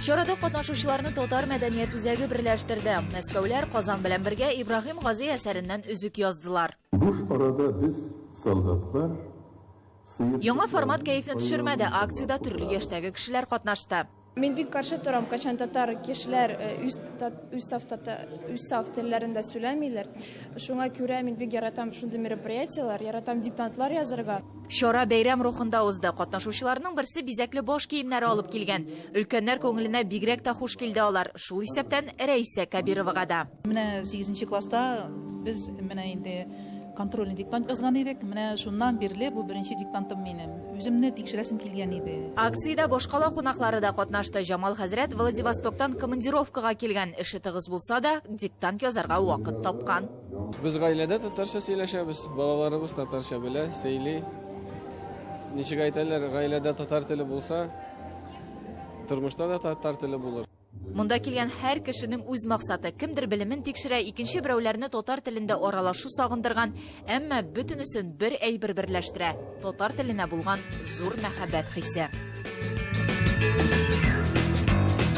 Чарада катнашучыларны Татар мәдәният үзәге берләштерде. Мәскәүләр Казан белән бергә Ибраһим Гази әсәреннән өзек яздылар. Буш арада без, солдатлар, Яңа формат кәефне төшермәде, акциядә төрле яшьтәге кешеләр катнашты. Мин бик каршы торам, кайчан татар кешеләр үз үз саф үз саф телләрендә сөйләмиләр. Шуңа күрә мин бик яратам шундый мероприятиеләр, яратам диктантлар язырга. Чара бәйрәм рухында узды. Катнашучыларның берсе бизәкле баш киемнәре алып килгән. Өлкәннәр күңеленә бигрәк тә хуш килде алар, шул исәптән Рәйсә Кәбировага да. Менә сигезенче класста без менә инде контрольный диктант язган идек. Менә шуннан бирле бу беренче диктантым минем. Үземне тикшерәсем килгән иде. Акциядә башкала кунаклары да катнашты. Җамал хәзрәт Владивостоктан командировкага килгән. Эше тыгыз булса да, диктант язарга вакыт тапкан. Без гаиләдә татарча сөйләшәбез, балаларыбыз татарча белә, сөйли. Ничек әйтәләр, гаиләдә татар теле булса, тормышта да татар теле булыр. Монда килгән һәр кешенең үз максаты. Кемдер белемен тикшерә, икенче берәүләрне татар телендә аралашу сагындырган. Әмма бөтенесен бер әйбер берләштерә, татар теленә булган зур мәхәббәт хисе.